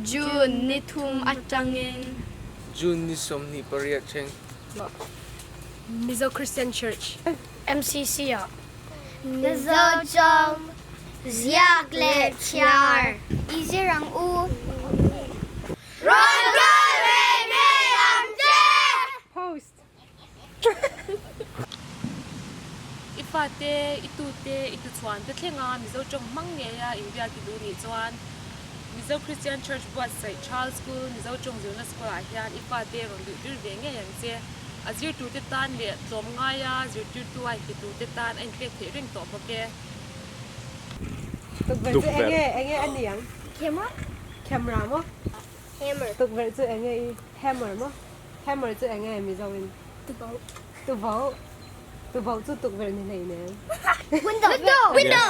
June ni thum atangin. June ni 28 thleng. Mizo Christian Church. MCC ah. Mizo tawng ziak leh chhiar. I zir ang u. Rawn kal ve ngei ang che! Post. I fate, i tute, i tuchhuan te thlenga Mizo tawng hmang ngeia inbiak i duh nih chuan Mizo Christian Church buatsaih Child School Mizo tawng zirna school ah hian i fate rawn luhtir ve ngei ang che. A zirtute tan leh tlawmngaia zirtirtu a inpetute tan a inpek theih reng tawh bawk e. Tukverh chu enge enge a ni ang? Camera? Camera maw? Hammer. Tukverh chu enge i hammer maw? Hammer chu enge Mizo in? Tuboh. Tuboh. Tuboh chu tukverh ni hlei nen. Window. Window.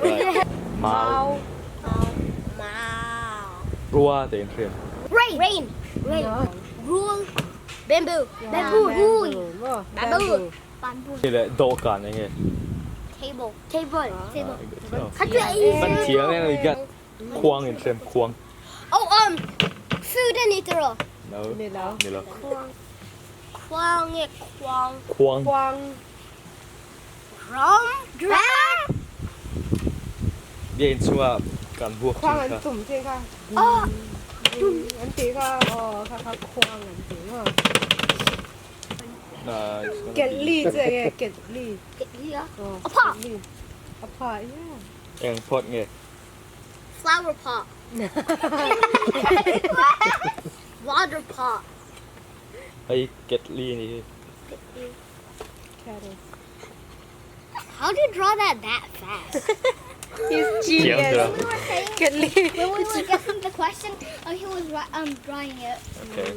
Window. Mau. Mau. Rua te in hriat. Rain. Rain. Rain. Rul. Bamboo. Bamboo. Bamboo. Bamboo. Bamboo. Hi le dawhkan enge? Table. Table. Table. Kan thiam em i gat khuang in hrem khuang. Oh um food a ni tiraw? No. Ni lo. Ni lo. Khuang. Khuang nge khuang? Khuang. Khuang. Drum. Drum. Biakinn chungah kan vuak thin Khuang an kha. tum thin kha. Oh. Tum an ti kha. Oh kha kha khuang an ti maw? Ketli chu enge ketli? Ketli a? Oh, A pot. ketli. A pot, yeah. Eng pot nge? Flower pot. Water pot. Hei ketli ni hi. Kettle. How do you draw that that fast? He's genius. When we were saying, Ketli. when we were guessing the question, he was drawing it. Okay.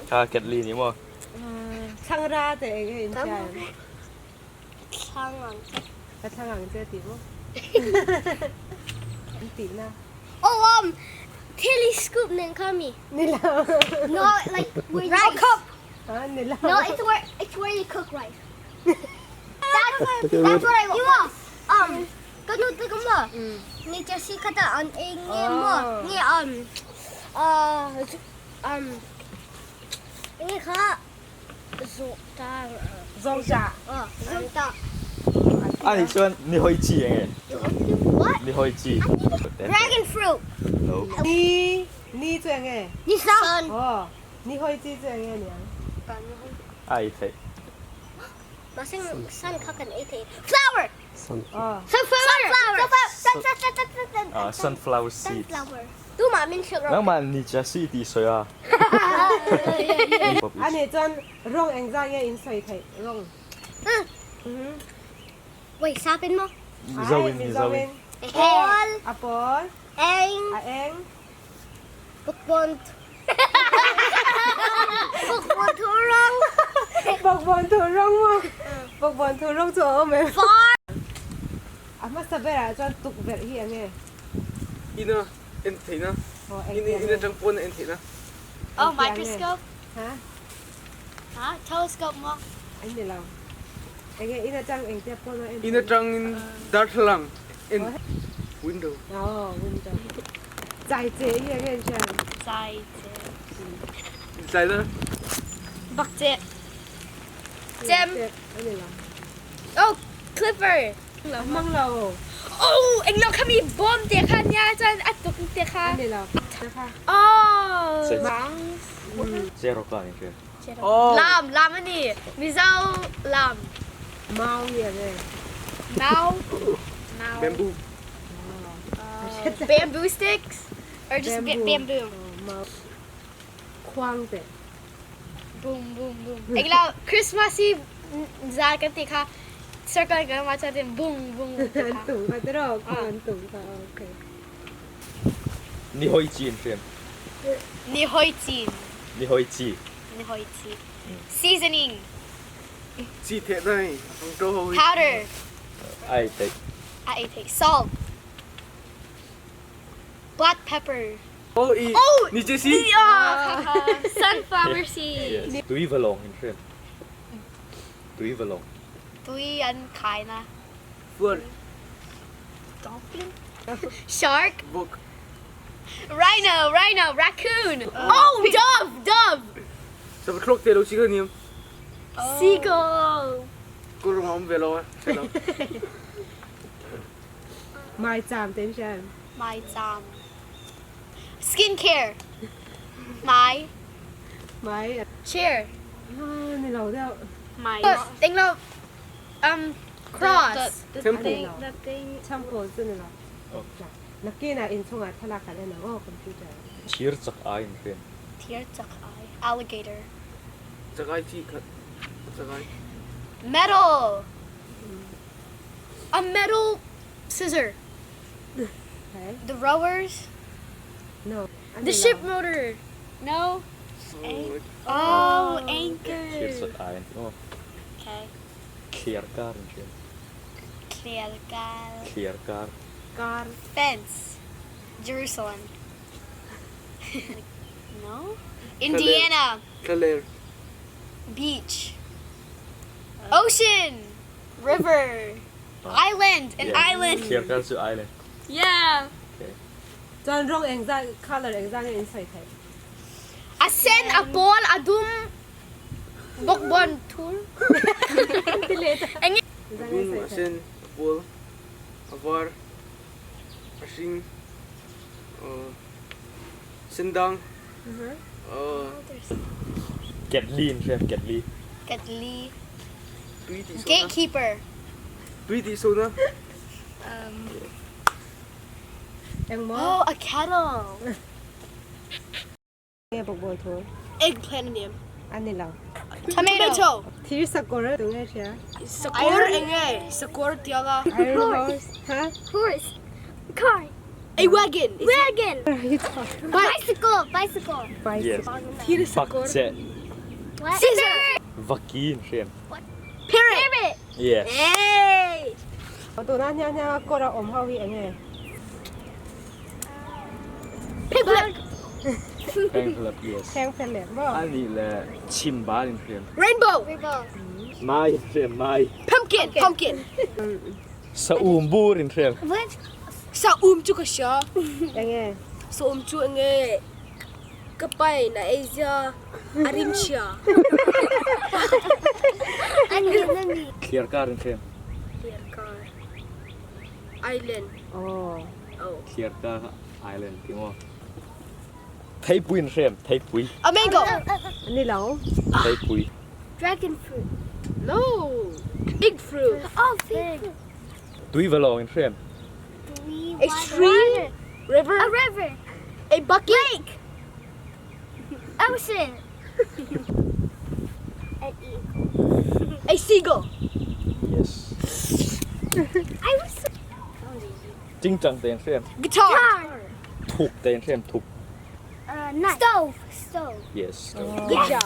Kha ketli ni maw? Thlangra te enge in hria em? Thlang ang che. Ka thlang ang che tih maw? An tih na. Oh um, telescope nen kha mi. Ni lo. No, like where you rice. cup. Ah, ni lo. No, it's where it's where you cook rice. That's that's what I want. Um, ka nu te ka maw? Ni che si kha ta an ei nge maw? Nge um uh um Nge kha zawhta Zawhta. Aw, zawhta. A nih chuan ni hawi chi enge? What? Ni hawi chi. Dragon fruit. No. Ni ni chu enge? Ni sun. Aw, ni hawi chi chu enge niang? A ei theih. Mahse sun kha kan ei thei. Flower. Aw. Sunflower. Sunflower. Sun sun sun sun sun. Ah, sunflower seeds. Sunflower. Tumah min hrilh rawh. Nangmah ni cha si ti sawi a. A nih chuan rawng engzah nge in sawi theih rawng? Wait, sapin maw? Mizo in, Mizo in. Pawl. A pawl. Eng. A eng. Bawkbawn. Bawkbawn thu rawng. Bawkbawn thu rawng maw? Bawkbawn thu rawng chu a awm em? Var. A hmasa berah chuan tukverh hi enge? Ina en theihna. Ina atang pawn a en theihna. Oh, microscope? Ha? Ha? Telescope maw? An ni lo. Enge in atang engtia pawn a en In atangin darthlalang en window. Oh, window. Chai che hi enge in hriat? Chai che. Chai la. Bak che. Chem. An ni lo. Oh, clipper. Mang lo. Oh, eng lo khami bawm te kha nia chuan a tuk te kha. Ani lo. Oh. Zero ka ni hriat. Oh. Lam, lam ani. Mizo lam. Mau nge nge. Mau. Mau. Bamboo. Bamboo sticks or just Bamboo. bamboo. Mau. Khuang te. Boom boom boom. Eng lo Christmas hi zan kan ti kha circle kan ma chuan tin boom boom ti An kha. tum kha tiraw khuang an tum kha okay. Ni hoi chi in hriam. Ni hoi chin. Ni hoi chi. Ni hoi chi. Seasoning. Chi theh na hei. Ang to ho hi. Powder. Ai thei. A ei thei. Salt. Black pepper. Oh, i Oh! ni che si. Sunflower seed. Yes. Tui valong in hriam. Tui valong. Tui an khai na. Fuar. Dolphin. Shark. Vok. Rice. Rhino, rhino, raccoon. Oh, dove, dove. Sava thlawk te lo si kha niam. Seagull. Kawlram ah um ve lo a. Hre lo. Maicham te in hrial. Maicham. Skincare. Mai. Mai. Chair. Ah, ni lo deuh. Mai. Eng lo. Um, cross. Temple. Temple cu ni lo. Nakin ah inn chungah thlalak kan en ang aw computer. Thir chak ai in hrian. Thir chak ai. Alligator. Chakai chi khat. Chakai. Metal. A metal scissor. Okay. The rowers. No. The ship motor. No. Oh, anchor. Thir chak ai an ti maw? Okay. Thliar kar in hrian. Thliar kar. Thliar kar. Kar. Fence. Jerusalem. No? Indiana. Thlaler. Beach. Ocean. River. Island. An island. Thliar kar cu island. Yeah. Okay. Cun rong engzah color engzah nge in soi thai? A sen, a pawl, a dum, bokbon thur. A dum, a sen, a pawl, a var, a hring, sendang, Ketli in hriam, ketli. Ketli. Tui ti sona. Gatekeeper. Tui ti sona. Engmaw? Oh, a kettle. Nge bawkbawn thu? Eggplant a niam. An ni lo. Tomato. Thir sakawr tu nge hria? Sakawr enge? Sakawr tianga. Iron horse. Ha? Horse. Car. A wagon. Wagon. Bicycle. Bicycle. Yes. Thir sakawr. Pakceh. Scissor. Vaki in hriam. Parrot. Yes. Hey. Tuna hniang hniang a kawr a awm ho hi enge? Piglet. Pengphlep, yes. Pengphlep maw? Anih le chimbal in hriam. Rainbow. Rainbow. Mai in hriam, mai. Pumpkin. Pumpkin. Saum bur in hriam. What? Saum cu ka hria. Enge? Saum cu enge? Ka pai na ei zia a rim chia. Thliarkar in hriam. Thliarkar. Island. Oh. Thliarkar Island ti maw? Theipui in hriam, theipui. A mango. Ni lo. Theipui. Dragon fruit. No. Big fruit. Oh, fig. fruit. Tuivalawng in hriam. Tui A stream. River. A river. A bucket. Lake. Ocean. An eagle. A seagull. Yes. I was so Tingtang te in hriam. Guitar. Car. Thuk te in hriam, thuk. Knife. Stove. Stove. Yes. Yes.